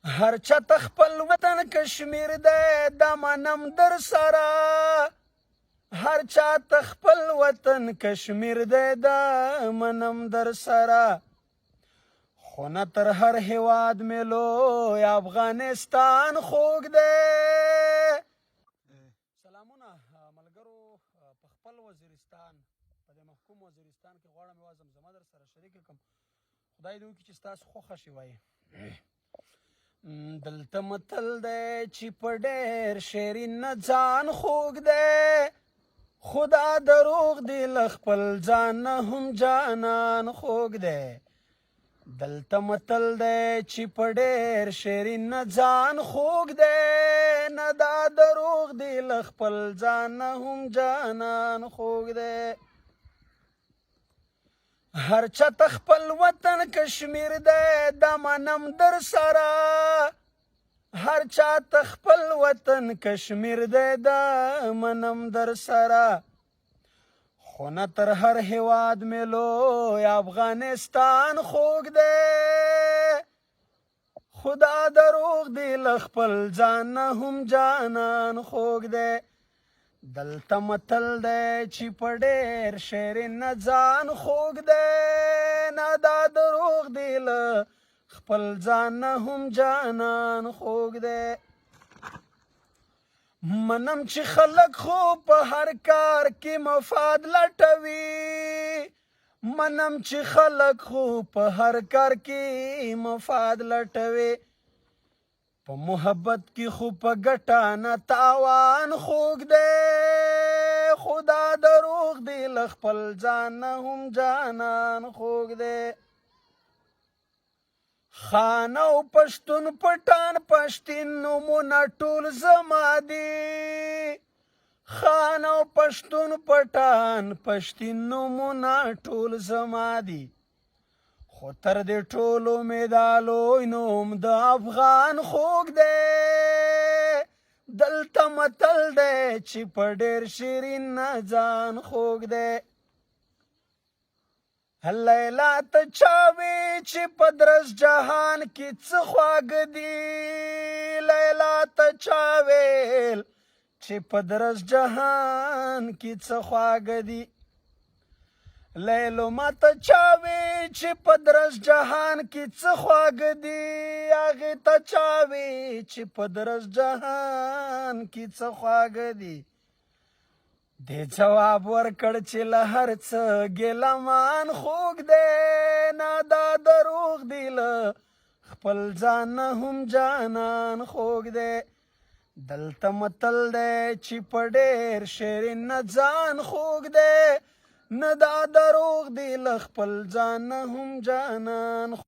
هر چاته خپل وطن کشمیر دی، دا منم در سره. هر چاته خپل وطن کشمیر دی، دا منم در سره. خو نه تر هر هیواد مې لوی افغانستان خوږ دی. سلامونه ملګرو، په خپل وزیرستان، په دې محکوم وزیرستان کې غواړم یوه زمزمه در سره شریکه کړم. خدای دې وکړي چې ستاسو خوښه شي. وایي دلته متل دی چې په ډېر شیرین نه ځان خوږ دی، خدا دروغ دی، له خپل ځان نه هم جانان خوږ دی. دلته متل دی چې په ډېر شیرین نه ځان خوږ دی، نه دا دروغ دی، له خپل ځان نه هم جانان خوږ دی. هر چاته خپل وطن کشمیر دی، دا منم در سره. هر چاته خپل وطن کشمیر دی، دا منم در سره. خو نه تر هر هیواد مې لوی افغانستان خوږ دی، خدا دروغ دی، له خپل ځان نه هم جانان خوږ دی. دلته متل دی چې په ډېر شیرین نه ځان خوږ دی، نه دا دروغ دی، له خپل ځان نه هم جانان خوږ دی. منم چې خلک خو په هر کار کې مفاد لټوي، منم چې خلک خو په هر کار کې مفاد لټوي، په محبت کې خو په ګټه نه تاوان خوږ دی، خدا دروغ دی، له خپل ځان نه هم جانان خوږ دی. خان او پښتون، پټان، پښتین نومونه ټول زما دي. خان او پښتون، پټان، پښتین نومونه ټول زما دي، خو تر دې ټولو مې دا لوی نوم د افغان خوږ دی. دلته متل دی چې په ډېر شیرین نه ځان خوږ دی. لیلا ته چاوي چې په درس جهان کې څه خواږه دي، لیلا ته چاویل چې په درس جهان کې څه خواږه دي، لیلو ما ته چاوي چې په درس جهان کې څه خواږه دي، هغې ته چاوي چې په درس جهان کې څه خواږه دي، دې جواب ورکړ چې له هر څه ګیله من خوږ دی، نه دا دروغ دی، له خپل ځان نه هم جانان خوږ دی. دلته متل دی چې په ډېر شیرین نه ځان خوږ دی، نه دا دروغ دی، له خپل ځان نه هم جانان.